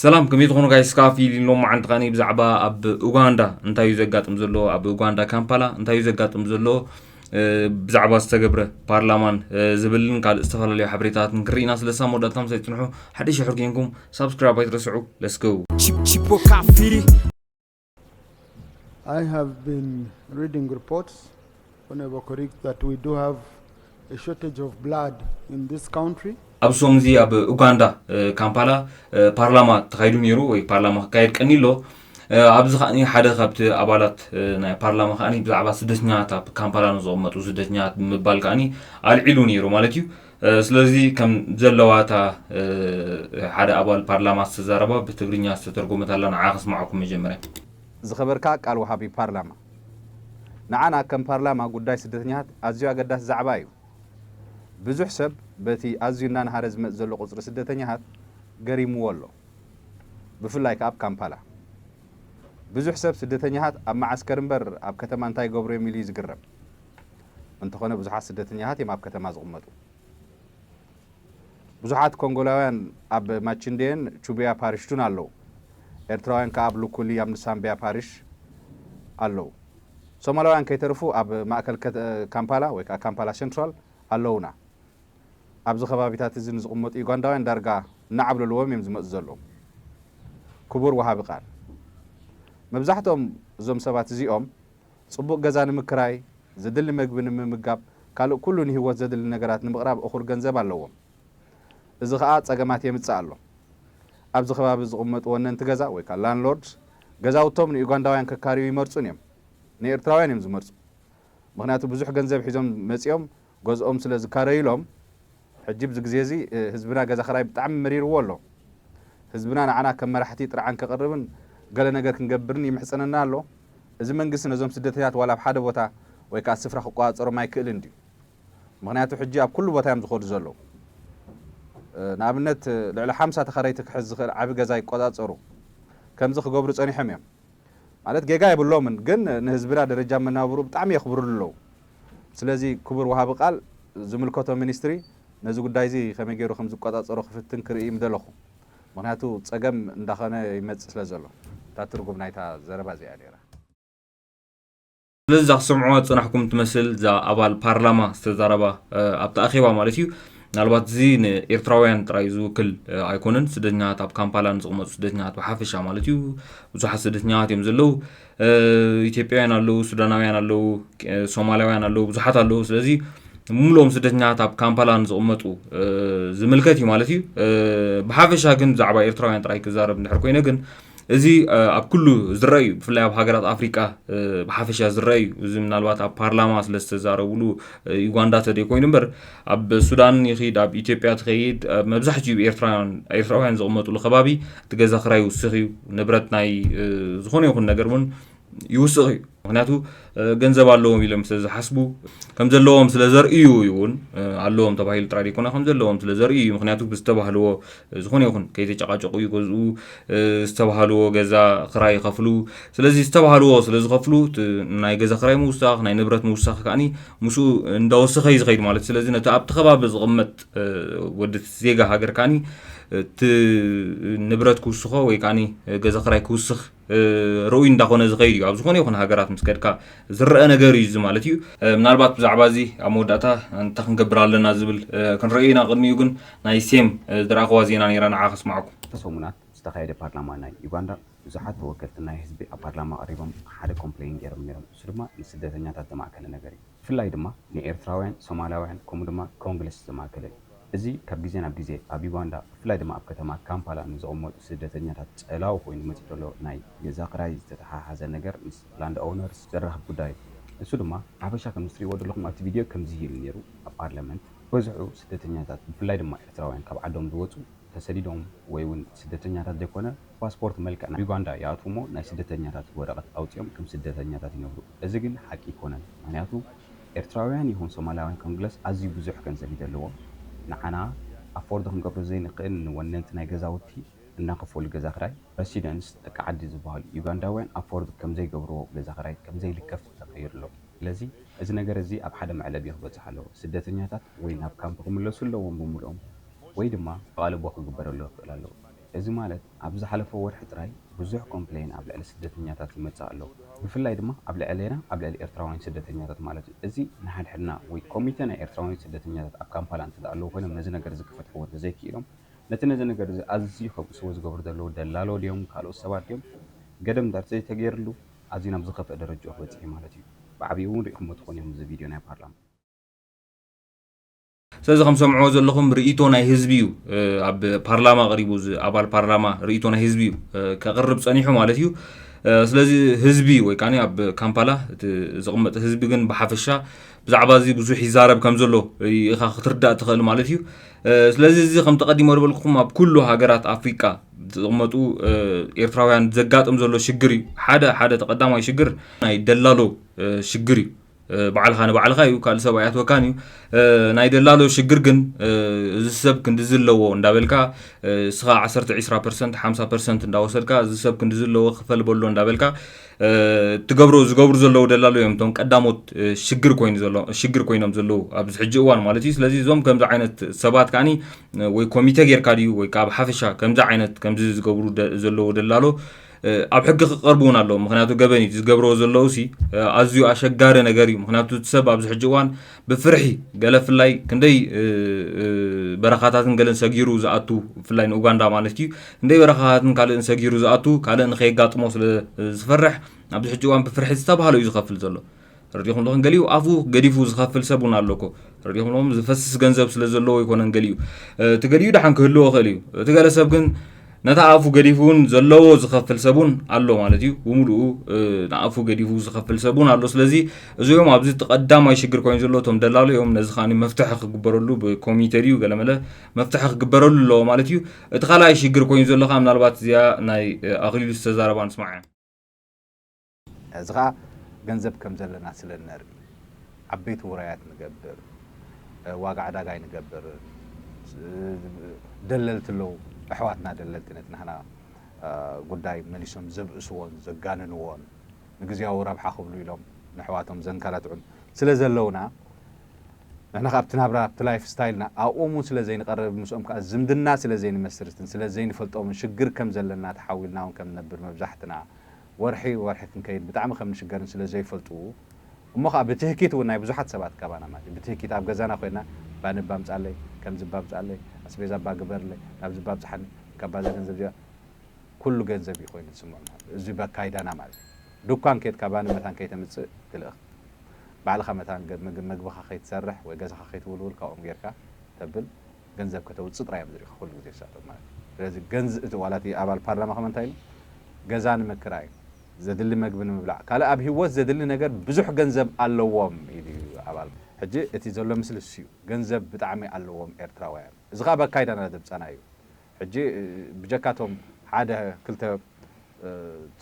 ሰላም፣ ከመይ ትኾኑ ጋይስ? ካፊ ሎም መዓልቲ ከዓኒ ብዛዕባ ኣብ ኡጋንዳ እንታይ እዩ ዘጋጥም ዘሎ፣ ኣብ ኡጋንዳ ካምፓላ እንታይ እዩ ዘጋጥም ዘሎ፣ እ፣ ብዛዕባ ዝተገብረ ፓርላማን፣ እ፣ ዝብልን ካልእ ዝተፈላለዩ ሓበሬታትን ክርኢና። ስለሳ መወዳእታ ምሳይ ጽንሑ። ሓድሽ ሕር ጌንኩም ሳብስክራይብ ኣይትረስዑ። Let's go። Chip Chipo Kafiri. I have been reading reports, Honorable colleagues, that we do have a shortage of blood in this country. ኣብ ሶምዚ ኣብ ኡጋንዳ፣ እ፣ ካምፓላ፣ እ፣ ፓርላማ ተኻይዱ ነይሩ ወይ ፓርላማ ክካየድ ቀኒ ኣሎ። እ፣ ኣብዚ ከዓኒ ሓደ ካብቲ ኣባላት፣ እ፣ ናይ ፓርላማ ከዓኒ ብዛዕባ ስደተኛታት ኣብ ካምፓላ ንዝቕመጡ ስደተኛታት ብምባል ከዓኒ ኣልዒሉ ነይሩ ማለት እዩ። እ፣ ስለዚ ከም ዘለዋ እታ፣ እ፣ ሓደ ኣባል ፓርላማ ዝተዛረባ ብትግርኛ ዝተተርጎመት ኣላ፣ ንዓ ከስማዕኩም መጀመርያ። ዝኸበርካ ቃል ወሃቢ ፓርላማ፣ ንዓና ከም ፓርላማ ጉዳይ ስደተኛታት ኣዝዩ ኣገዳሲ ዛዕባ እዩ። ብዙሕ ሰብ በቲ ኣዝዩ እናነሃረ ዝመጽእ ዘሎ ቁጽሪ ስደተኛታት ገሪምዎ ኣሎ፣ ብፍላይ ከኣ ኣብ ካምፓላ። ብዙሕ ሰብ ስደተኛታት ኣብ መዓስከር እምበር ኣብ ከተማ እንታይ ይገብሩ እዮም ኢሉ እዩ ዝግረም። እንተኾነ ብዙሓት ስደተኛታት እዮም ኣብ ከተማ ዝቕመጡ። ብዙሓት ኮንጎላውያን ኣብ ማችንዴን ቹቢያ ፓሪሽቱን ኣለዉ። ኤርትራውያን ከኣ ኣብ ሉኩሊ ኣብ ንሳምቢያ ፓሪሽ ኣለዉ። ሶማላውያን ከይተርፉ ኣብ ማእከል ከተ- ካምፓላ ወይ ከኣ ካምፓላ ሴንትራል ኣለዉና። ኣብዚ ከባቢታት እዚ ንዝቕመጡ ዩጋንዳውያን ዳርጋ እናዓብለልዎም እዮም ዝመፁ ዘለዉ። ክቡር ወሃቢ ቃል፣ መብዛሕትኦም እዞም ሰባት እዚኦም ጽቡቕ ገዛ ንምክራይ፣ ዘድሊ መግቢ ንምምጋብ፣ ካልእ ኩሉ ንህይወት ዘድሊ ነገራት ንምቕራብ እኹል ገንዘብ ኣለዎም። እዚ ኸኣ ጸገማት የምጽእ ኣሎ። ኣብዚ ከባቢ ዝቕመጡ ወነንቲ ገዛ ወይ ከኣ ላንድሎርድስ ገዛውቶም ንዩጋንዳውያን ከካርዩ ይመርጹን እዮም። ንኤርትራውያን እዮም ዝመርጹ። ምኽንያቱ ብዙሕ ገንዘብ ሒዞም መጺኦም ገዝኦም ስለ ዝካረዩሎም፣ ሕጂ ኣብዚ ግዜ እዚ፣ እ፣ ህዝብና ገዛ ክራይ ብጣዕሚ መሪርዎ ኣሎ። ህዝብና ንዓና ከም መራሕቲ ጥርዓን ከቕርብን ገለ ነገር ክንገብርን ይምሕጸነና ኣሎ። እዚ መንግስቲ ነዞም ስደተኛታት ዋላ ኣብ ሓደ ቦታ ወይ ከኣ ስፍራ ክቆጻጸሮም ኣይክእልን ድዩ? ምኽንያቱ ሕጂ ኣብ ኩሉ ቦታ እዮም ዝኸዱ ዘለዉ። እ፣ ንኣብነት፣ እ፣ ልዕሊ ሓምሳ ተኻረይቲ ክሕዝ ዝኽእል ዓቢ ገዛ ይቆጻጸሩ። ከምዚ ክገብሩ ጸኒሖም እዮም። ማለት ጌጋ የብሎምን፣ ግን ንህዝብና ደረጃ መናብሩ ብጣዕሚ የኽብሩሉ ኣለዉ። ስለዚ ክቡር ወሃቢ ቃል ዝምልከቶ ሚኒስትሪ ነዚ ጉዳይ እዚ ከመይ ገይሩ ከም ዝቆጻጸሮ ክፍትን ክርኢ ምደለኹ። ምኽንያቱ ጸገም እንዳኸነ ይመጽእ ስለ ዘሎ። እታ ትርጉም ናይታ ዘረባ እዚኣ ነይራ። ስለዚ እዛ ክሰምዕዋ ዝጸናሕኩም ትመስል እዛ ኣባል ፓርላማ ዝተዛረባ፣ እ፣ ኣብቲ ኣኼባ ማለት እዩ። ምናልባት እዚ ንኤርትራውያን ጥራይ ዝውክል፣ እ፣ ኣይኮነን። ስደተኛታት ኣብ ካምፓላ ንዝቕመጡ ስደተኛታት ብሓፈሻ ማለት እዩ። ብዙሓት ስደተኛታት እዮም ዘለዉ። እ፣ ኢትዮጵያውያን ኣለዉ፣ ሱዳናውያን ኣለዉ፣ እ፣ ሶማላውያን ኣለዉ፣ ብዙሓት ኣለዉ። ስለዚ ሙሉኦም ስደተኛታት ኣብ ካምፓላ ንዝቕመጡ፣ እ፣ ዝምልከት እዩ ማለት እዩ። እ፣ ብሓፈሻ ግን ብዛዕባ ኤርትራውያን ጥራይ ክዛረብ እንድሕር ኮይነ ግን እዚ፣ እ፣ ኣብ ኩሉ ዝረአ እዩ። ብፍላይ ኣብ ሃገራት ኣፍሪቃ፣ እ፣ ብሓፈሻ ዝረአ እዩ። እዚ ምናልባት ኣብ ፓርላማ ስለ ዝተዛረብሉ፣ እ፣ ዩጋንዳ ተደይ ኮይኑ እምበር ኣብ ሱዳን ይኺድ፣ ኣብ ኢትዮጵያ ትኸይድ፣ ኣብ መብዛሕትኡ ኤርትራውያን፣ ኤርትራውያን ዝቕመጥሉ ከባቢ እቲ ገዛ ክራይ ይውስኽ እዩ። ንብረት ናይ፣ እ፣ ዝኾነ ይኹን ነገር እውን ይውስኽ እዩ። ምኽንያቱ፣ እ፣ ገንዘብ ኣለዎም ኢሎም ስለ ዝሓስቡ፣ ከም ዘለዎም ስለ ዘርእዩ እዩ እውን፣ እ፣ ኣለዎም ተባሂሉ ጥራይ ዘይኮነ ከም ዘለዎም ስለ ዘርእዩ እዩ። ምኽንያቱ ብዝተባህልዎ፣ እ፣ ዝኾነ ይኹን ከይተጨቃጨቁ ይገዝኡ፣ እ፣ ዝተባህልዎ ገዛ ክራይ ይኸፍሉ። ስለዚ ዝተባህልዎ ስለ ዝኸፍሉ እቲ ናይ ገዛ ክራይ ምውሳኽ፣ ናይ ንብረት ምውሳኽ ከዓኒ ምስኡ እንዳወሰኸ እዩ ዝኸይድ ማለት እዩ። ስለዚ ነቲ ኣብቲ ከባቢ ዝቕመጥ፣ እ፣ ወዲ ዜጋ ሃገር ከዓኒ እቲ ንብረት ክውስኾ ወይ ከዓኒ ገዛ ክራይ ክውስኽ እ፣ ርኡይ እንዳኾነ ዝኸይድ እዩ። ኣብ ዝኾነ ይኹን ሃገራት ምስ ከድካ ዝረአ ነገር እዩ እዚ ማለት እዩ። እ፣ ምናልባት ብዛዕባ እዚ ኣብ መወዳእታ እንታይ ክንገብር ኣለና ዝብል፣ እ፣ ክንርእዮ ኢና። ቅድሚኡ ግን ናይ ሴም፣ እ፣ ዝረኣኽዋ ዜና ነይራ፣ ንዓ ከስማዕኩም። ክልተ ሰሙናት ዝተኻየደ ፓርላማ ናይ ዩጋንዳ ብዙሓት ተወከልቲ ናይ ህዝቢ ኣብ ፓርላማ ቀሪቦም ሓደ ኮምፕሌን ገይሮም ነይሮም። እሱ ድማ ንስደተኛታት ዘማእከለ ነገር እዩ። ብፍላይ ድማ ንኤርትራውያን፣ ሶማላውያን ከምኡ ድማ ኮንግለስ ዘማእከለ እዩ። እዚ ካብ ግዜ ናብ ግዜ ኣብ ዩጋንዳ ብፍላይ ድማ ኣብ ከተማ ካምፓላ ንዝቕመጡ ስደተኛታት ጸላዊ ኮይኑ መጺኡ ዘሎ ናይ ገዛ ክራይ ዝተተሓሓዘ ነገር ምስ ላንድ ኦውነርስ ዘራኽብ ጉዳይ እዩ። ንሱ ድማ ሓፈሻ ከም እትሪእዎ ዘለኹም ኣብቲ ቪድዮ ከምዚ ኢሉ ነይሩ። ኣብ ፓርላመንት በዝሑ ስደተኛታት ብፍላይ ድማ ኤርትራውያን ካብ ዓዶም ዝወጹ ተሰዲዶም ወይ እውን ስደተኛታት ዘይኮነ ፓስፖርት መልክዕ ናብ ዩጋንዳ ይኣትዉ እሞ ናይ ስደተኛታት ወረቐት ኣውጺኦም ከም ስደተኛታት ይነብሩ። እዚ ግን ሓቂ ኣይኮነን። ምኽንያቱ ኤርትራውያን ይኹን ሶማላውያን ኮንግለስ ኣዝዩ ብዙሕ ገንዘብ እዩ ዘለዎም። ንዓና ኣፎርድ ክንገብሮ ዘይንኽእል ንወነንቲ ናይ ገዛውቲ እናኸፈሉ ገዛ ክራይ፣ ረሲደንስ ደቂ ዓዲ ዝበሃሉ ዩጋንዳውያን ኣፎርድ ከም ዘይገብርዎ ገዛ ክራይ ከም ዘይልከፍ ተቐይሩ ኣሎ። ስለዚ እዚ ነገር እዚ ኣብ ሓደ መዕለቢ ክበጽሕ ኣለዎ። ስደተኛታት ወይ ናብ ካምፕ ክምለሱ ኣለዎም ብምሉኦም ወይ ድማ ኣቓልቦ ክግበረሉ ይኽእል ኣለዎ። እዚ ማለት ኣብ ዝሓለፈ ወርሒ ጥራይ ብዙሕ ኮምፕሌን ኣብ ልዕሊ ስደተኛታት ይመጽእ ኣሎ። ብፍላይ ድማ ኣብ ልዕሌና፣ ኣብ ልዕሊ ኤርትራውያን ስደተኛታት ማለት እዩ። እዚ ንሓድሕድና ወይ ኮሚተ ናይ ኤርትራውያን ስደተኛታት ኣብ ካምፓላ እንተ ኣለዉ ኮይኖም ነዚ ነገር እዚ ክፈትሕዎ እንተዘይክኢሎም፣ ነቲ ነዚ ነገር እዚ ኣዝዩ ከብስዎ ዝገብሩ ዘለዉ ደላሎ ድዮም ካልኦት ሰባት ድዮም ገደም ዳር ዘይተገይርሉ ኣዝዩ ናብ ዝኸፍአ ደረጃ ክበጽሕ እዩ ማለት እዩ። ብዓብኡ እውን ርኢኹሞ ትኾኑ እዮም እዚ ቪድዮ ናይ ፓርላማ። ስለዚ ከም ሰምዕዎ ዘለኹም ርእይቶ ናይ ህዝቢ እዩ። ኣብ ፓርላማ ቀሪቡ ኣብዚ ኣባል ፓርላማ ርእይቶ ናይ ህዝቢ እዩ ከቕርብ ጸኒሑ ማለት እዩ። ስለዚ ህዝቢ ወይ ከዓ ኣብ ካምፓላ እቲ ዝቕመጥ ህዝቢ ግን ብሓፈሻ ብዛዕባ እዚ ብዙሕ ይዛረብ ከም ዘሎ ኢኻ ክትርዳእ ትኽእል ማለት እዩ። ስለዚ እዚ ከም ተቐዲሞ ዝበልኩኹም ኣብ ኩሉ ሃገራት ኣፍሪቃ ዝቕመጡ ኤርትራውያን ዘጋጥም ዘሎ ሽግር እዩ። ሓደ ሓደ ተቐዳማይ ሽግር ናይ ደላሎ ሽግር እዩ። ባዕልኻ ንባዕልኻ እዩ፣ ካልእ ሰብ ኣይኣትወካን እዩ። ናይ ደላሎ ሽግር ግን እዚ ሰብ ክንድዚ ኣለዎ እንዳበልካ እስኻ ዓሰርተ ዒስራ ፐርሰንት ሓምሳ ፐርሰንት እንዳወሰድካ እዚ ሰብ ክንድዚ ኣለዎ ክፈል በሎ እንዳበልካ ትገብሮ ዝገብሩ ዘለዉ ደላሎ እዮም እቶም ቀዳሞት ሽግር ኮይኑ ዘሎ ሽግር ኮይኖም ዘለዉ ኣብዚ ሕጂ እዋን ማለት እዩ። ስለዚ እዞም ከምዚ ዓይነት ሰባት ከዓኒ ወይ ኮሚተ ጌርካ ድዩ ወይ ከዓ ብሓፈሻ ከምዚ ዓይነት ከምዚ ዝገብሩ ዘለዉ ደላሎ ኣብ ሕጊ ክቐርቡ እውን ኣለዎም። ምክንያቱ ገበን እዩ ዝገብርዎ ዘለዉ ሲ ኣዝዩ ኣሸጋሪ ነገር እዩ። ምክንያቱ እቲ ሰብ ኣብዚ ሕጂ እዋን ብፍርሒ ገለ ፍላይ ክንደይ በረኻታትን ገለን ሰጊሩ ዝኣቱ ብፍላይ ንኡጋንዳ ማለት እዩ ክንደይ በረኻታትን ካልእን ሰጊሩ ዝኣቱ ካልእ ንኸየጋጥሞ ስለ ዝፈርሕ ኣብዚ ሕጂ እዋን ብፍርሒ ዝተባህለ እዩ ዝኸፍል ዘሎ። ረዲኹም ኣለኹም ገሊኡ ኣፉ ገዲፉ ዝኸፍል ሰብ እውን ኣሎ እኮ። ረዲኹም ኣለኹም ዝፈስስ ገንዘብ ስለ ዘለዎ ኣይኮነን ገሊኡ። እቲ ገሊኡ ደሓን ክህልዎ ይኽእል እዩ። እቲ ገለ ሰብ ግን ነታ ኣፉ ገዲፉ እውን ዘለዎ ዝኸፍል ሰብ እውን ኣሎ ማለት እዩ። ብምሉኡ ንኣፉ ገዲፉ ዝኸፍል ሰብ እውን ኣሎ። ስለዚ እዚኦም ኣብዚ እቲ ቀዳማይ ሽግር ኮይኑ ዘሎ እቶም ደላሎ እዮም። ነዚ ከዓ መፍትሒ ክግበረሉ ብኮሚቴ ድዩ ገለመለ መፍትሒ ክግበረሉ ኣለዎ ማለት እዩ። እቲ ካልኣይ ሽግር ኮይኑ ዘሎ ከዓ ምናልባት እዚኣ ናይ ኣኽሊሉ ዝተዛረባ ንስማዕ እያ። እዚ ኸዓ ገንዘብ ከም ዘለና ስለ ነርኢ ዓበይቲ ውራያት ንገብር፣ ዋጋ ዕዳጋ ኣይንገብርን። ደለልቲ ኣለዉ፣ ኣሕዋትና ደለልቲ ነቲ ናህና ጉዳይ መሊሶም ዘብእስዎን ዘጋንንዎን ንግዝያዊ ረብሓ ክብሉ ኢሎም ንኣሕዋቶም ዘንከላትዑን ስለ ዘለዉና ንሕና ከኣ ኣብቲ ናብራ ኣብቲ ላይፍ ስታይልና ኣብኦም እውን ስለ ዘይንቐርብ ምስኦም ከኣ ዝምድና ስለ ዘይንመስርትን ስለ ዘይንፈልጦምን ሽግር ከም ዘለና ተሓዊልና እውን ከም ንነብር መብዛሕትና ወርሒ ወርሒ ክንከይድ ብጣዕሚ ከም ንሽገርን ስለ ዘይፈልጡ እሞ ከዓ ብትህኪት እውን ናይ ብዙሓት ሰባት ካባና ማለት እዩ ብትህኪት ኣብ ገዛና ኮይና ባንባ ምፃለይ ከምዚ ባ ምፃለይ ኣስቤዛ ባ ግበርለይ ናብዚ ባ ብፅሓኒ ካብ ባዛ ገንዘብ ዚኣ ኩሉ ገንዘብ እዩ ኮይኑ ዝስምዖም ማለት እዩ። እዚ በካይዳና ማለት እዩ። ድኳን ኬድካ ባኒ መታን ከይተምፅእ ትልእኽ ባዕልኻ መታን ገ- ምግብ መግብኻ ከይትሰርሕ ወይ ገዛኻ ከይትውልውል ካብኦም ጌርካ ተብል ገንዘብ ከተውፅእ ጥራይ እዮም ዝሪእኻ ኩሉ ግዜ ዝሳቶም ማለት እዩ። ስለዚ ገንዝ እቲ ዋላ እቲ ኣባል ፓርላማ ከመ እንታይ ኢሉ ገዛ ንምክራይ ዘድሊ መግቢ ንምብላዕ ካልእ ኣብ ህይወት ዘድሊ ነገር ብዙሕ ገንዘብ ኣለዎም ኢሉ እዩ ኣባል ሕጂ እቲ ዘሎ ምስልስ እዩ ገንዘብ ብጣዕሚ ኣለዎም ኤርትራውያን እዚ ከዓ በካይዳና ዘብፀና እዩ ሕጂ ብጀካቶም ሓደ ክልተ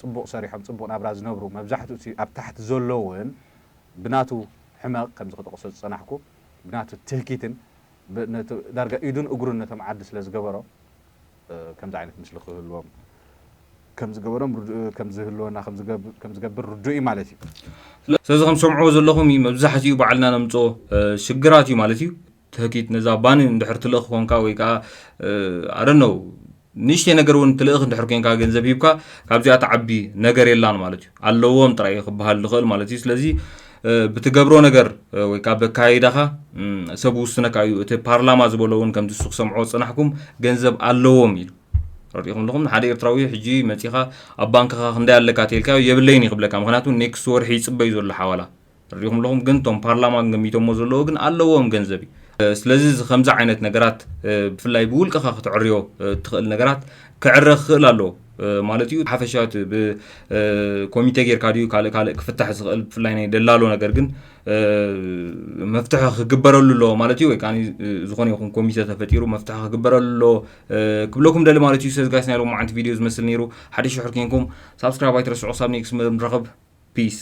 ፅቡቕ ሰሪሖም ፅቡቕ ናብራ ዝነብሩ መብዛሕትኡ እቲ ኣብ ታሕቲ ዘሎ እውን ብናቱ ሕመቕ ከምዚ ክጠቕሶ ዝፀናሕኩ ብናቱ ትህኪትን ብ- ነቲ ዳርጋ ኢዱን እግሩን ነቶም ዓዲ ስለ ዝገበሮ እ፣ ከምዚ ዓይነት ምስሊ ክህልዎም ከም ዝገበሮም ርዱ- ከም ዝህልወና ከም ዝገብ- ከም ዝገብር ርዱእ እዩ ማለት እዩ ስለዚ ከም ሰምዕዎ ዘለኹም እዩ መብዛሕትኡ ባዕልና ነምፅኦ እ፣ ሽግራት እዩ ማለት እዩ። ትህኪት ነዛ ባኒ እንድሕር ትልእኽ ኮንካ ወይ ከዓ ኣደነው ንእሽተይ ነገር እውን ትልእኽ እንድሕር ኮንካ ገንዘብ ሂብካ ካብዚኣ ትዓቢ ነገር የላን ማለት እዩ። ኣለዎም ጥራይ እዩ ክበሃል ዝኽእል ማለት እዩ። ስለዚ እ፣ ብትገብሮ ነገር እ፣ ወይ ከዓ በካይዳኻ እም፣ ሰብ ውስነካ እዩ። እቲ ፓርላማ ዝበሎ እውን ከምዚ እሱ ክሰምዖ ዝፀናሕኩም ገንዘብ ኣለዎም ኢሉ ረዲኹም ኣለኹም። ንሓደ ኤርትራዊ ሕጂ መፂኻ ኣብ ባንክኻ ክንደይ ኣለካ ተልካ የብለይን እዩ ክብለካ። ምክንያቱ ኔክስት ወርሒ ይፅበዩ ዘሎ ሓዋላ ረዲኹም ኣለኹም። ግን እቶም ፓርላማ ገሚቶሞ ዘለዎ ግን ኣለዎም ገንዘብ እዩ። ስለዚ እዚ ከምዚ ዓይነት ነገራት ብፍላይ ብውልቅኻ ክትዕርዮ ትኽእል ነገራት ክዕረ ክኽእል ኣለዎ ማለት እዩ። ሓፈሻ እቲ ብኮሚቴ ጌርካ ድዩ ካልእ ካልእ ክፍታሕ ዝኽእል ብፍላይ ናይ ደላሎ ነገር ግን መፍትሒ ክግበረሉ ኣለዎ ማለት እዩ። ወይ ከዓ ዝኾነ ይኹን ኮሚቴ ተፈጢሩ መፍትሒ ክግበረሉ ኣለዎ ክብለኩም ደሊ ማለት እዩ። ስለዚ ጋይስ ናይ ሎማዓንቲ ቪድዮ ዝመስል ነይሩ። ሓደ ሽሕር ኬንኩም ሳብስክራይብ ኣይትረስዑ። ክሳብ ኔክስት ንራኸብ። ፒስ።